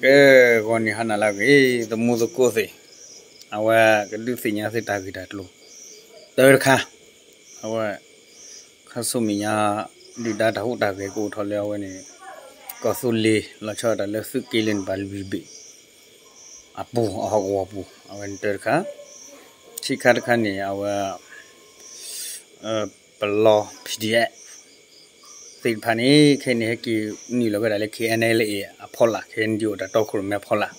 ကဲ ဂီၤနံၤဟါနၤလၢအဂ့ၤ သမူသကိးသ့ၣ်, အဝဲကဒုးသ့ၣ်ညါသုတၢ်ဂ့ၢ်တၢ်ကျိၤ တၢ်တခါ, အဝဲ ခါဆူမဲာ်ညါ ဒုၣ်ဒါတၢ်ဟူးတၢ်ဂဲၤကအိၣ်ထီၣ်လၢအဝဲန့ၣ် ကီၢ်သူလ့ၤ လီၤဆီဒၣ်တၢ်လၢသုးက့လၢန့ၣ် ပှၤလွံၢ်ဘ့ၣ်အပူၤ အဟီၣ်ကဝီၤပူၤ အဝဲန့ၣ်တၢ်တခါ, ခံခါတခါန့ၣ် အဝဲ ပလီ PDF သ့ၣ်တဖၣ်န့ၣ် ခဲအံၤန့ၣ် ဟဲက့ၤနုာ်လီၤဝဲဒၣ်လၢ KNLA အဖီလာ် KNDO တၢ်တီခိၣ်ရိၣ်မဲအဖီလာ်,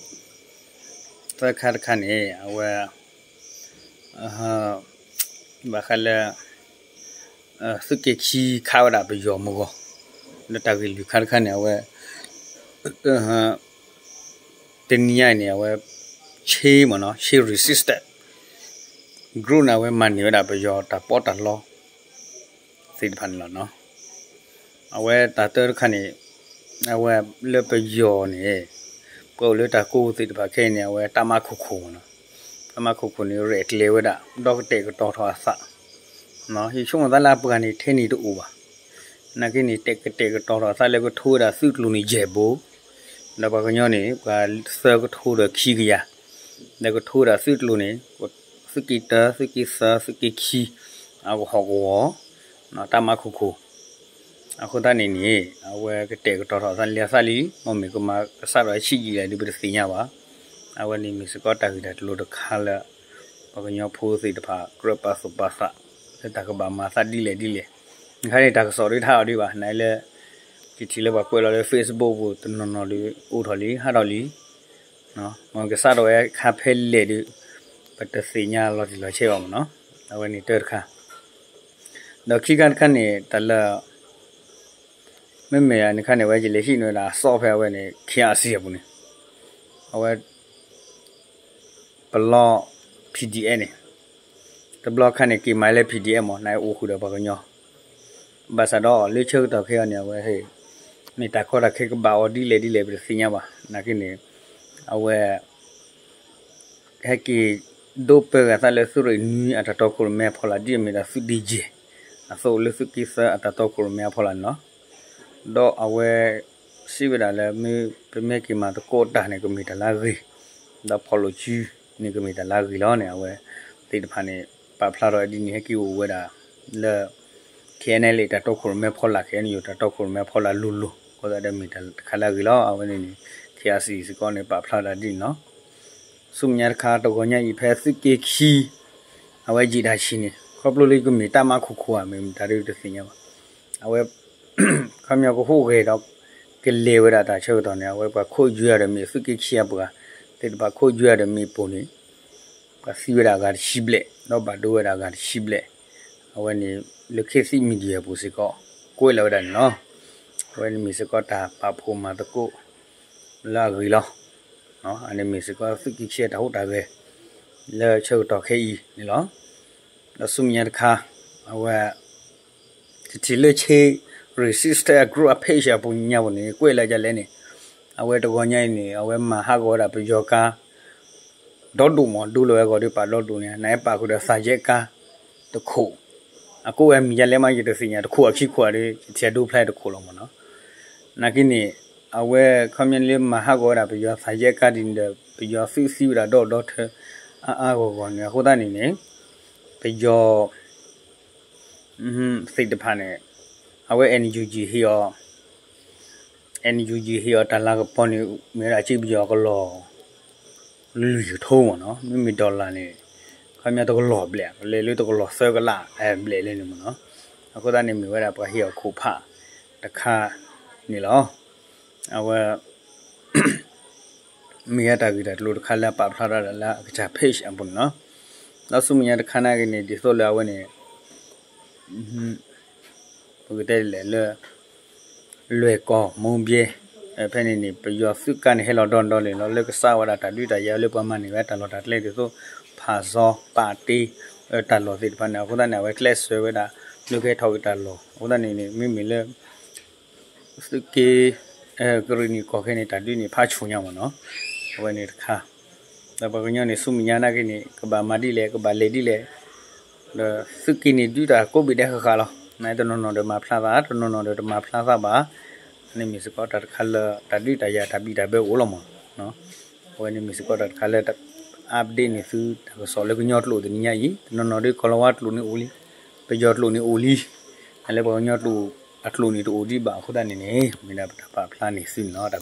သၢခါတခါန့ၣ် အဝဲ ဘၣ်ဃးလၢ သုးက့ခံခးဝဲဒၣ်ပယီၤမုၢ်ဂီၤ, ဒီးတၢ်ဂ့ၢ်လွံၢ်ခါတခါန့ၣ် အဝဲ တနံၤညါအံၤန့ၣ် အဝဲ ဆ့မ့ၢ်နီၤ ဆ့ resistance group န့ၣ် အဝဲမၤန့ၢ်ဝဲဒၣ်ပယီၤတၢ်ပီးတၢ်လီ သ့ၣ်တဖၣ်န့ၣ်လီၤ. အဝဲတၢ်တၢတခါန့ၣ် အဝဲလၢပယီၤန့ၣ် ပှၤအိၣ်လၢတၢ်ကိးသ့ၣ်တဖၣ်ခဲအံၤန့ၣ် အဝဲတၢ်မၤခိၣ်ခိၣ်မ့ၢ်နီၤ, တၢ်မၤခိၣ်ခိၣ်န့ၣ် ရဲၣ်ကျဲၤဝဲဒၣ် ဒီးကတဲာ်ကတီၤထီၣ်အသး ယဆိကမိၣ်သးလၢအပှၤန့ၣ် ထဲန့ၣ်တအိၣ်ဘၣ်. နာ်က့န့ၣ် တဲာ်ကတဲာ်ကတီၤထီၣ်အသးလၢကထိဝဲဒၣ်သုးကျိၤန့ၣ် ယဲၢ်ဘိ, ဒီးပှၤကညီန့ၣ် ပှၤသၢကထိဒီးခံကယၤ, ဒီးကထိဝဲဒၣ်သုးကျိၤန့ၣ် သုးက့တၢ သုးက့သၢ သုးက့ခံ အကဟီၣ်ကဝီၤ တၢ်မၤခိၣ်ခိၣ် အဃိသတးန့ၣ်န့ၣ် အဝဲကတဲာ်ကတီၤထီၣ်အသးလံအသးလံ, မ့မ့ၢ်ကမၤကစးထီၣ်ဝဲဆံးယံာ်လဲၣ်ဒီး ပတသ့ၣ်ညါဘၣ်. အဝဲန့ၣ်မ့ၢ်စ့ၢ်ကီးတၢ်ဂ့ၢ်တၢ်ကျိၤတခါလၢ ပှၤကညီဖိသ့ၣ်တဖၣ် ကြၢးပာ်သူၣ်ပာ်သး လၢတၢ်ကဘၣ်မၤသးဒ်လဲၣ်ဒ်လဲၣ်, နခါန့ၣ်တၢ်ကစီၣ်ဒုးတဟးအီၤဒံးဘၣ်, နလၢ တထံၣ်လၢပှၤကွဲးလီၤလၢ Facebook ပူၤ တနီၤနီၤဒီး အိၣ်ထီၣ်လံ ဟးထီၣ်လံ မ့ၢ်ကစးထီၣ်ဝဲခါဖဲလဲၣ်ဒီး ပတသ့ၣ်ညါလီၤတံၢ်လီၤဆဲးဘၣ်မ့ၢ်နီၤ, အဝဲန့ၣ်တၢတခါ, ဒီးခံခါတခါန့ၣ် တၢ်လၢ မ့မ့ၢ်အန့ၣ်ခါန့ၣ် အဝဲယလဲၤဟံးန့ၢ်ဝဲဒၣ်အသီဖဲအဝဲန့ၣ် KRC အပူၤန့ၣ်, အဝဲ ပလီ PDF န့ၣ်, တဘျီခါန့ၣ် က့ၤမၤလၢ PDF မ့ၢ် နအိၣ်ဃုာ်ဒီးပှၤကညီ, ဘၣ်ဆၣ်ဒီးလၢဆၢကတီၢ်ခဲအံၤန့ၣ် အဝဲ မ့ၢ်တၢ်ကီတၢ်ခဲကဘၣ်အီၤဒ်လဲၣ်ဒ်လဲၣ် ပတသ့ၣ်ညါဘၣ်. နာ်က့န့ၣ် အဝဲ ဟဲက့ၤဒိးပၢဂၤသးလၢသုးရ့ၣ်နွံအတၢ်တီခိၣ်ရိၣ်မဲအဖီလာ် ဒ်အမ့ၢ်ဒၣ်သုးဒ့ယဲၢ် အသိးလၢသုးက့သၢအတၢ်တီခိၣ်ရိၣ်မဲအဖီလာ်န့ၣ်လီၤ. ဒီးအဝဲ စံးဝဲဒၣ်လၢ ပမ့ၢ်က့ၤမၤသကိးတၢ်န့ၣ် ကမ့ၢ်တၢ်လၢအဂ့ၤ, ဒီးဖီၣ်လိာ်စုန့ၣ် ကမ့ၢ်တၢ်လၢအဂ့ၤလီၤန့ၣ် အဝဲသ့ၣ်တဖၣ်န့ၣ် ပာ်ဖျါထီၣ်ဒ်န့ၣ် ဟဲက့ၤအိၣ်ဝဲဒၣ်လၢ KNLA တၢ်တီခိၣ်ရိၣ်မဲဖီလာ် KNU တၢ်တီခိၣ်ရိၣ်မဲဖီလာ်လိၤလိၤ အဃိသတးဒီးမ့ၢ်တၢ်တခါလၢအဂ့ၤလီၤ. အဝဲန့ၣ်န့ၣ် KRC စ့ၢ်ကီးန့ၣ် ပာ်ဖျါဒၣ်ဒ်န့ၣ်လီၤ. ဆူမဲာ်ညါတခါ တဂီၤညါအံၤဖဲသုးက့ခံ အဝဲယံာ်တၢ်ဆံးန့ၣ် ခီဖျိလၢကမ့ၢ်တၢ်မၤခိၣ်ခိၣ်ဧါ မ့ၢ်မတၤဒ်တသ့ၣ်ညါဘၣ်. အဝဲ ခီပညီကဟူးဂဲၤဒီး ကလဲၤဝဲဒၣ်တၢ်ဆၢကတီၢ်န့ၣ် အဝဲပှၤခိၣ်ယွဲဒီးမ့ၢ်သုးက့ခံအပှၤသ့ၣ်တဖၣ် ခိၣ်ယွဲဒီးမ့ၢ်ပိၢ်န့ၣ် ပှၤသံဝဲဒၣ်အဂၤတဆံဘျဲၣ် ဒီးဘၣ်ဒိဝဲဒၣ်အဂၤတဆံဘျဲၣ်. အဝဲန့ၣ် လၢခေတ်သစ် media ပူၤစ့ၢ်ကီး ကွဲးလီၤဝဲဒၣ်န့ၣ်လီၤ. အဝဲန့ၣ်မ့ၢ်စ့ၢ်ကီးတၢ်ပာ်ဖှိၣ်မၤသကိးလၢအဂ့ၤလီၤ. အန့ၣ်မ့ၢ်စ့ၢ်ကီးသုးက့ခံအတၢ်ဟူးတၢ်ဂဲၤ လၢဆၢကတီၢ်ခဲအံၤန့ၣ်လီၤ. ဒီးဆူမဲာ်ညါတခါ အဝဲ တထံၣ်လၢ Chin Resistance Group အ page အပူၤညါပူၤန့ၣ် ကွဲးလီၤဒ်လဲၣ်န့ၣ် အဝဲတဂီၤညါအံၤန့ၣ် အဝဲမၤဟးဂီၤဝဲဒၣ်ပယီၤကါ ဒီဒိၣ်မး ဒိလီၤဝဲအဂီၢ်ဒီးပာ်ဒီဒိၣ်န့ၣ် နအဲၣ်ပာ်ဃုာ်ဒီးသးယဲၢ်ကါတခိၣ်, အကိးဝဲမံၤဒ်လဲၣ်မး ယတသ့ၣ်ညါတခိၣ်အခံခိၣ်ဒီး ယထံၣ်ဒိဖျါတခိၣ်လီၤမ့ၢ်နီၤ. နာ်က့န့ၣ် အဝဲခီပညီလၢမၤဟးဂီၤဝဲဒၣ်ပယီၤသးယဲၢ်ကါဒ်န့ၣ်ဒီး ပယီၤသုးသံဝဲဒၣ်ဒီဒိၣ်ထၢ အါအါဂီၢ်ဂီၢ်န့ၣ် အဃိသတးန့ၣ်န့ၣ် ပယီၤ သ့ၣ်တဖၣ်န့ၣ် အဝဲ NUG ဟ့ၣ်အီၤ NUG ဟ့ၣ်အီၤတၢ်လၤကပီၤန့ၣ် မ့ၢ်ဝဲဒၣ်စ့ပယီၤကလီၤ လွံၢ်ကထိမ့ၢ်နီၤ, မ့မ့ၢ် dollar န့ၣ် ခီပညီတကလီၤဘျဲၣ် လဲၤလၢတကလီၤသၢကလးဘျဲၣ်လၢန့ၣ်မ့ၢ်နီၤ. အဃိသတးန့ၣ် မ့ၢ်ဝဲဒၣ်ပှၤဟ့ၣ်အီၤခိၣ်ဖးတခါန့ၣ်လီၤ. အဝဲ မ့ၢ်ဝဲတၢ်ဂ့ၢ်တၢ်ကျိၤတခါလၢအပာ်ဖျါထီၣ်ဒၣ်လၢအကစၢ် page အပူၤန့ၣ်လီၤ. ဒီးဆူမဲာ်ညါတခါနာ်က့န့ၣ် ဒ်သိးလၢအဝဲန့ၣ် ပကတဲဒ်လဲၣ်လၢ လွဲၢ်ကီၢ်မိၢ်ဘဲ ဖဲန့ၣ်န့ၣ် ပယီၤသုးကါန့ၣ် ဟဲလီၤဒီန့ၣ်ဒီလၢ လီၤလၢကစးဝဲဒၣ်တၢ်ဒုးတၢ်ယၤလၢပှၤမၤန့ၢ်ဝဲတၢ်လီၢ်တၢ်ကျဲဒ်သိး ဖးစီ ပာ်တ့ တၢ်လီၢ်သ့ၣ်တဖၣ်န့ၣ် အဃိသတးန့ၣ် အဝဲကျဲးစၢးဝဲဒၣ် လၢကဟဲထီၣ်က့ၤတၢ်လီၢ် အဃိသတးန့ၣ်န့ၣ် မ့မ့ၢ်လၢ သုးက့ ကရ့ၣ်နံၣ်ကီၢ်ခဲန့ၣ် တၢ်ဒုးန့ၣ် ဖးဆူၣ်ညါမ့ၢ်နီၤ. အဝဲန့ၣ်တခါ ဒီးပှၤကညီန့ၣ် ဆူမဲာ်ညါနာ်က့န့ၣ် ကဘၣ်မၤဒ်လဲၣ် ကဘၣ်လဲၤဒ်လဲၣ် ဒီးသုးက့န့ၣ် ဒုးတၢ်ကိးဘ့ၣ်ဒဲးဃၣ်ဃၣ်လီၤ. နတနီၤနီၤဒီးမၤဖျါသး တနီၤနီၤဒီးတမၤဖျါသးဘၣ်. န့ၣ်မ့ၢ်စ့ၢ်ကီးတၢ်တခါလၢ တၢ်ဒုးတၢ်ယၤတၢ်ဘံၣ်တၢ်ဘၢအိၣ်လီၤမ့ၢ် အဝဲန့ၣ်မ့ၢ်စ့ၢ်ကီးတၢ်တခါလၢ update န့ၢ်သုတၢ်ကစီၣ်လၢကညီကျိာ်တနံၤညါအံၤ, တနီၤနီၤဒ်ကီၤလၤဝါကျိာ်န့ၣ်အိၣ်လံ, ပယီၤကျိာ်န့ၣ်အိၣ်လံ, လၢပှၤကညီကျိာ်အကျိာ်န့ၣ်တအိၣ်ဒံးဘၣ်အဃိသတးန့ၣ်န့ၣ် မ့ၢ်ဒၣ်ပတၢ်ပာ်ဖျါန့ၢ်သုန့ၣ်လီၤ.